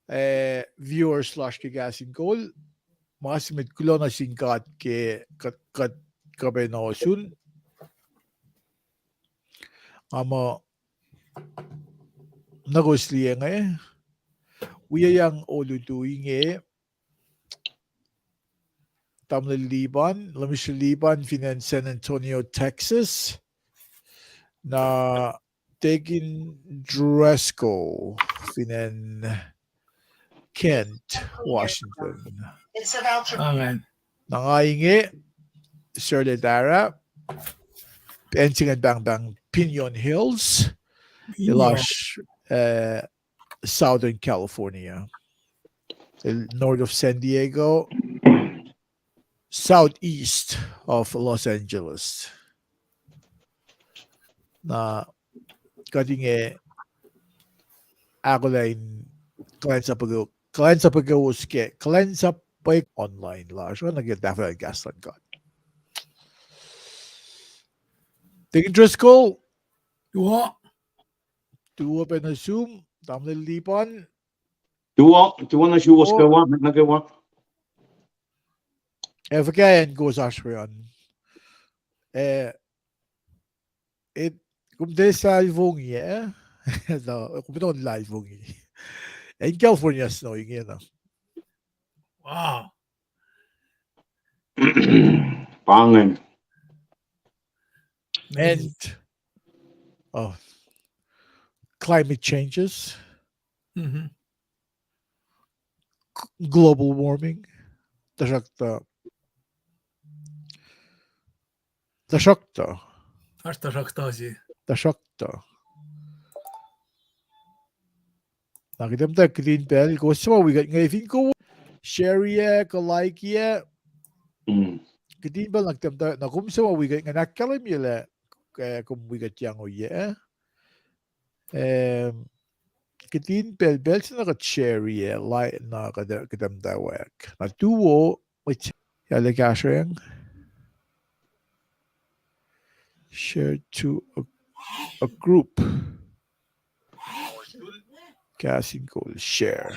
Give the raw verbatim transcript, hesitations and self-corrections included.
eh, viewers lasr ke Kahs in Kol. Ma se met kuloh nuh sin God ke kuht, kuht kuh pac in ohsun. Nga muh nuh kowos liye inge, wiyac yang olutu inge, tamuhlwel Liban, Lemisr Liban fin acn San Antonio, Texas. Na Tekin Driscoll fin acn Kent, Washington. Na nga inge, Serle Tara, acn se ingacn pahngpahng Pinyon Hills, el oasr, eh, Southern California, el north of San Diego, southeast of Los Angeles. Na kuht inge ahkolah in kuhlwacnsap, kuhlwacnsap kowos ke, kuhlwacnsap pac online lasr uh nuh ke tahfwelah kahs luhn God. Tekin Driscoll, tuwo, tuwo pac nuh sum, tamuhlwel Liban, tuwo, tuwo nuh suwos kwewa, met nuh kwewa. Ac fuhkah acn kowos oasr we an? Eh, kom tiac luhlahlfongi, eh? Kom tiac luhlahlfongi. Acn California snow ingena. Wow. Pa ingacn. And, oh, climate changes, global warming, tuhsruhktuh, tuhsruhktuh, oasr tuhsruhktuh se, tuhsruhktuh. Na kuht muhta kihtin pacl, kowos suc ma wi kuht inge fin kowos share-i, kuh like-i, kihtin pacl na kuht muhta, na kom suc ma wi kuht inge ahkkahlwemye lah, eh, kom wi kuht yang oyac. Em, kihtin pacl, pacl se na kuht share-i, like, na kuht, kuht muhtwacwacack. Na tuwo, mwet, yac kahsruh an. Share to a, a group. Kahs in Kol, share.